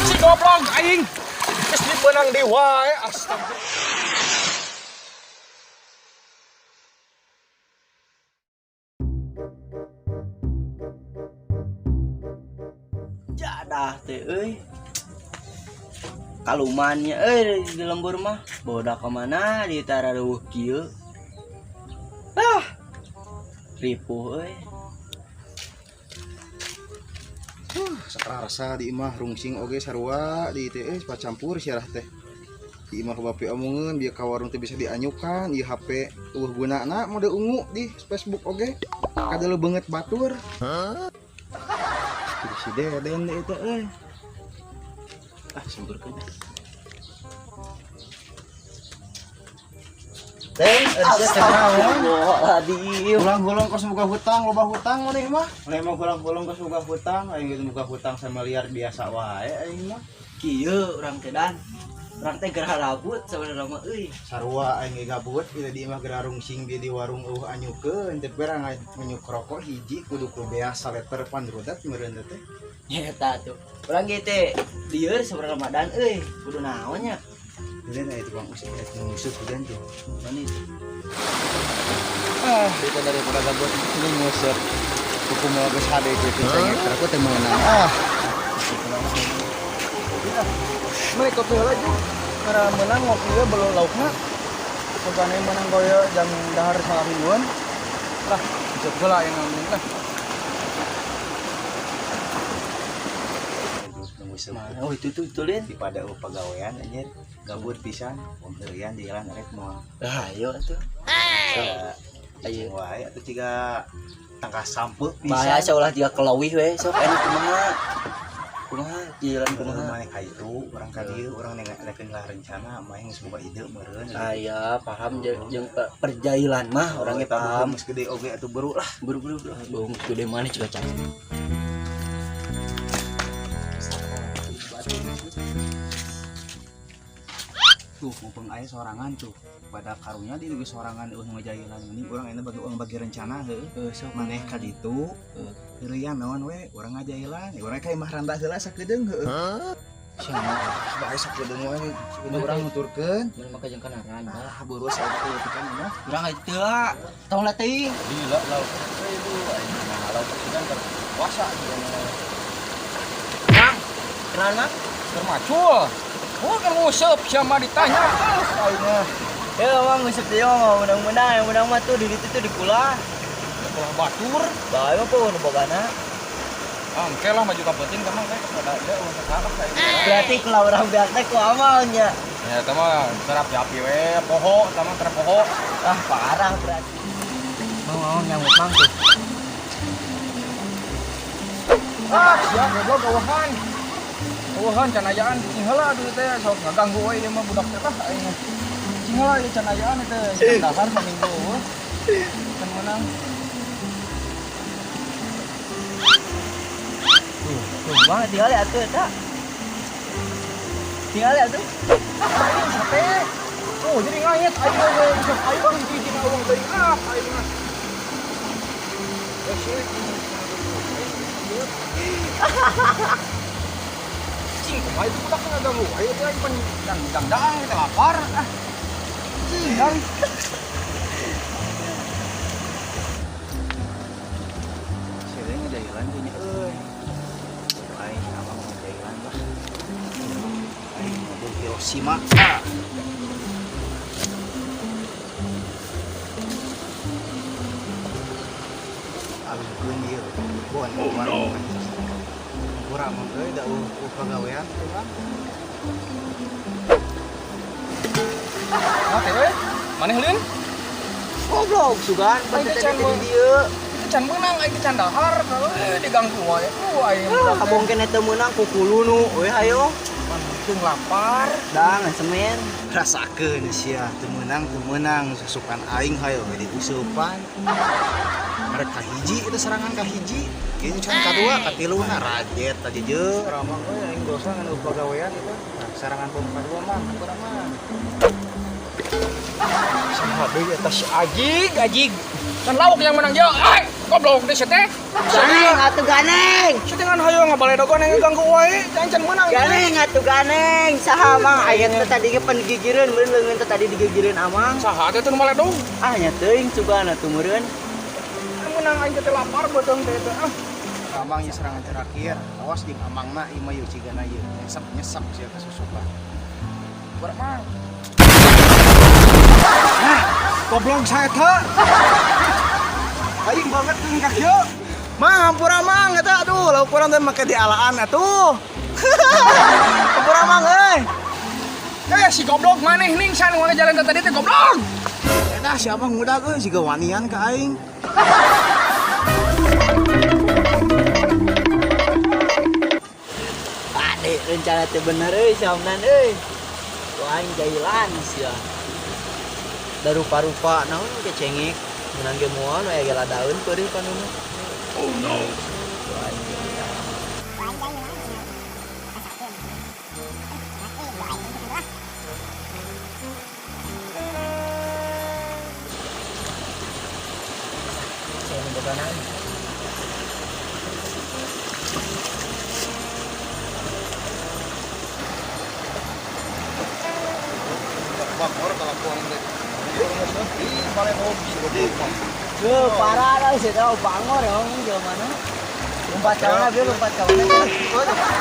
Si goblok aing. Geus dibeunang deui wae, astagfirullah. Jadah teh euy. Kalumannya euy di lembur mah. Bodak ka mana di tara reueuh kieu. Ah. Ripuh euy. Sakrarasa di imah rungsing oge sarua di teh pacampur siarah teh. Di imah bape omongeun bieu ka warung teh bisa dianyukan ieu HP eueuh gunana mode ungu di Facebook oge kadeuleung beungeut batur. Jadi si Deden deh itu euy. Ah, sempurkeun. Teh, Astagfirullahaladzim. Ulang-ulang kos boga hutang, loba hutang maneh mah. Maneh mah ulang-ulang kos boga hutang, aing geus boga hutang samiliar biasa wae aing mah. Kieu urang teh dan. Urang teh gerah rabut sebenarnya mah euy. Sarua aing ge gabut ieu di imah geura rungsing di warung eueuh anyukeun teh berang nganyuk rokok hiji kudu ku beas saleter pandrudat meureun teh. Nyeta tuh. Urang ge teh lieur sebenarnya Ramadan euy, kudu naon nya. Deden aya tukang usuk ngusuk hujan tuh. Mana itu? Ah, itu daripada gabut ini ngusuk. Kuku mau geus hade gitu cengek aku teh meunang. Ah. Mereka kopi heula ju. Karena menang ngopi we belum laukna. Pegane menang goyo jam dahar salah mingguan. Lah, bisa heula yang ngambil lah. Ngusuk. Mana? Oh itu tuh itu lin. Di pada pagawean anjir gabut pisan wong heurean di jalan rek moal. Lah ayo atuh. Ayo wae atuh ciga tangkas sampeu Bahaya pisan. seolah tiga kelawih we sok enak kumaha. Kumaha jalan Kumaha kumaha. maneh ka itu, urang ka dieu, urang neng lah rencana, maneh geus boga ide meureun. Aya paham jeung perjailan mah orangnya paham. Geus gede oge atuh beru lah. Buru buru buru. Bohong gede mana juga cak. Tuh, mumpung aya sorangan tuh. Pada karunya di geus sorangan eueuh ngajailan mending urang ayeuna bagi urang bagi rencana heueuh. Heuh sok Maneh ka ditu, heureyan naon we, urang ngajailan. Urang ka imah randa heula sakedeung heueuh. Siapa? Bae sakedeung wae, sakedeung urang nuturkeun. Mun maka jeung kana randa. Ah, buru saeutik leutik mah. Urang aja teu lah. Tong lah teuing. Gila lauk. Itu aing mah lauk kan puasa juga. Mang, Kenal mah? keur macul. Oh, kan nguseup siapa ditanya. Ah, aing mah. Ya mang nguseup teh mah menang-menang, yang menang mah tuh di ditu tuh di kula. Kulah batur. Bae mah pun bogana. Ah, engke lah maju ka penting ka mah kayak ada ada uang salah kayak. Berarti kalau orang beak teh ku amalnya. Ya, eta mah terapi-api we, poho, eta mah terpoho. Ah, parah berarti. Mau mau nyamuk mang tuh. Ah, siap goblok gawahan. Gawahan can ayaan cicing heula atuh teh sok ngaganggu we ieu mah budak teh ah aing. Cicing heula ieu can ayaan teh can dahar saminggu eueuh. Can meunang. Tuh, tuh banget tinggal ya atuh eta. Tinggal ya atuh. Aing sate. Oh, jadi ngayet aing we sok aing mah hiji dina uang teuing ah aing mah. Cing, kumaha itu budak ngaganggu aing teh aing pan dang dang dang kita lapar ah. Cing, dang. Saya ngejailan kayaknya euy. Aing abang ngejailan lah. Aing ngobong Hiroshima. Ah. Alungkeun ieu. Bon, oh, no. Kurang mah euy da eueuh pagawean teh mah. Nah, teh we. Maneh lin? Goblok sugan, Aing teh can di dieu. Itu can meunang aing can dahar euy diganggu wae. Aing Ah, kabong keneh teu meunang ku kulunu we hayo. Untung lapar. Dang semen. Rasakeun sia teu meunang susukan aing hayo we diuseupan. Rek kahiji itu serangan kahiji. Ieu can kadua katiluna rajet tadi je. Ramang euy aing dosa ngan eueuh pagawean itu. Nah, serangan pom kadua mah kurang mah. Saha deui eta si Ajig, Ajig. Kan lauk yang menang jauh. Ai. Goblok deh sia teh. Ganeng atuh ganeng. Sia teh ngan hayo ngabaledogan yang ngeganggu wae, jangan can meunang. Ganeng atuh ganeng. Saha Mang aya teh tadi ge pan digigireun, meureun leungeun teh tadi digigireun Amang. Saha teh teu nu baledog? Ah nya teuing sugan atuh meureun. Meunang aing teh lapar beuteung teh teh. Ah. Amang ieu serangan terakhir. Awas jeung amangna ieu mah ieu cigana ieu. Nyesep nyesep sia kasusupan. Buat Mang. Goblok saya teh. Aing banget jeung ka kieu. Mang hampura mang eta aduh lauk urang teh make dialaan atuh. Hampura mang euy. Eh si goblok maneh ning san ngajaran teh tadi teh goblok. Eta si abang ngudag euy siga wanian ka aing. Ade rencana teh bener euy samnan euy. Ku aing jailan sia. Da rupa-rupa naon ke cengek. Menang ge moal aya ge ladaeun peurih panuna. Oh no. Ku aing jailan. Bakor kalakuan teh. Ih, baledog si goblok mah. Tuh, parah lah sih tahu bangor ya ngomong jauh mana. Lompat ke mana, Bil? Lompat ke mana?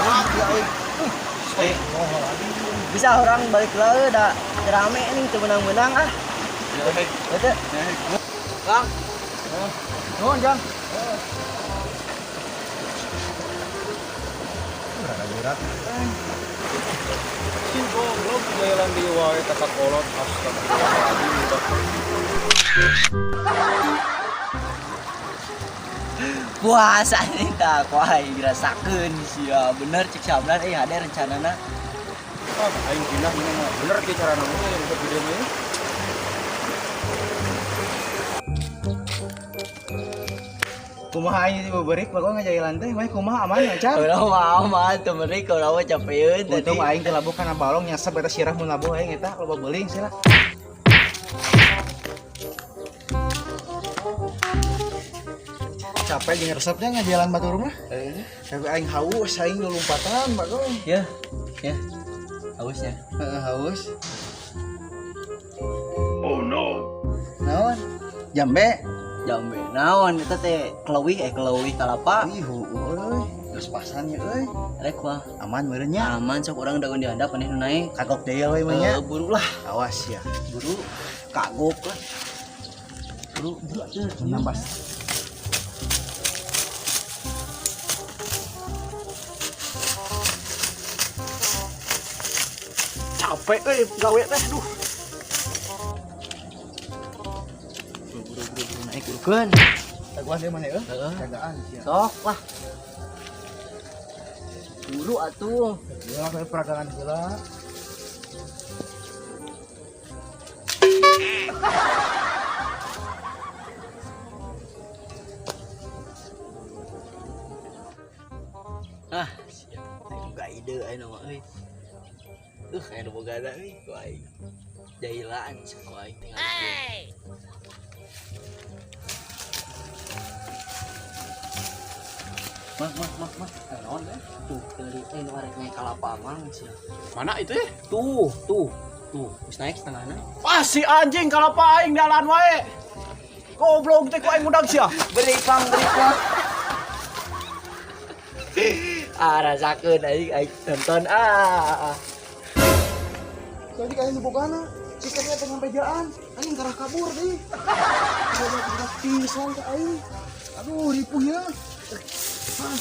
Maaf ya euy. Bisa orang balik lagi, dah rame nih, tuh menang-menang ah. Betul. Bang, Nuhun, Jang. Berat. Si goblok jalan di wae kata kolot astagfirullahaladzim udah. Puasa nih tak, wah dirasakeun sia. Bener cek samnan euy hade rencanana. Ah, aing pindah ini mah. Bener ki carana mah yang buat video ini. Kumaha aing sih beberik bago ngajailan teh, mah kumaha aman lancar. Urang mah aman teu merik urang mah capeun tadi. Untung aing teh labuh kana balong nyasep eta sirah mun labuh aing eta loba beuling sirah. Capek jeung resepnya ngajalan batur mah. Tapi aing haus, aing lompatan bago. Ya. Ya. Hausnya. Heeh, haus. Oh no. Naon? Jambe. Jambe naon eta teh keleuwih keleuwih kalapa. Ih, heueuh euy. Geus pasan nya euy. Rek wah. Aman meureun nya. Aman sok urang daun dihandap maneh nu naik. Kagok deui we mah nya. Buru lah, Awas ya. buru kagok lah. Buru, buru atuh. Nambah. Capek euy gawe teh duh. Buru buru buru, buru naik burukeun. Taguan deui mana euy? Heeh. Jagaan sia. Sok lah. Buru atuh. Ya, kayak peragangan heula. Ah, siap. Aing boga ide aing mah euy. Aing boga da euy ku aing. Jailan ku aing tinggal. Mah, mah, mah, mah. Naon teh? Tuh, dari nu arek naik kalapa mang sia. Mana itu ya? Tuh, tuh, tuh, geus naik setengahna. Wah si anjing kalapa aing dalan wae. Goblok teh ku aing ngudag sia. Beri pang, beri pang. Ah, rasakeun aing aing nonton ah. Jadi kalian dibogana, tiketnya teh sampai jaan, aing garah kabur deh. Coba kita pisan ke aing. Aduh, ripuh ya. Mana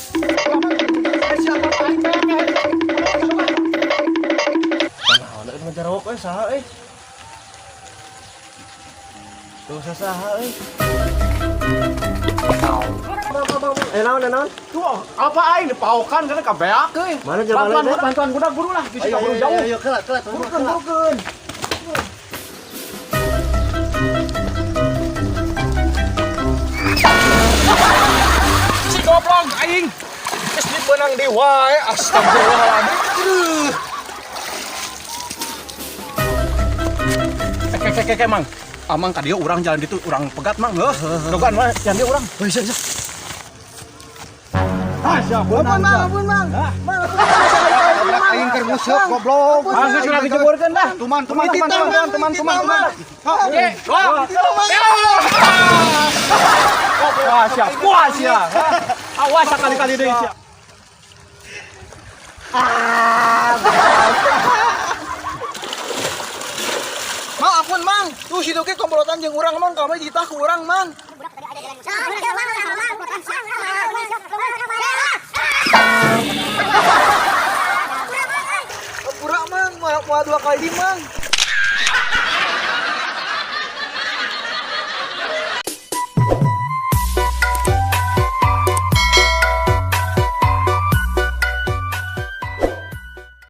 ngejarok euy saha euy? Tuh saha euy. Naon naon? Tuh, apa aing dipaokan kana kabeak euy. Mana jelema Bantuan teh? bantuan budak buru lah, bisa kabur jauh. Ayo, kelak, kelak, Burukeun, burukeun. Si goblok aing. Geus dibeunang di wae astagfirullahaladzim. Aduh. Kek kek kek Mang. Amang ka dieu urang jalan ditu urang pegat mang heuh. Dogan we yang dia urang. Heuh, sia. Ah, siap. Ampun, Mang, ampun, Mang. Mang, ampun, Mang. Aing keur nguseup goblok. Ah, geus urang diceburkeun dah. Tuman, tuman, tuman, tuman, tuman, tuman, tuman. Oke, dua. Wah, siap. Wah, siap. Awas sekali-kali deui siap. Mang, ampun, Mang. Tuh si Doki komplotan jeung urang, Mang. Kamari ditah ku urang, Mang. Pura, Mang. Moal dua kali, Mang.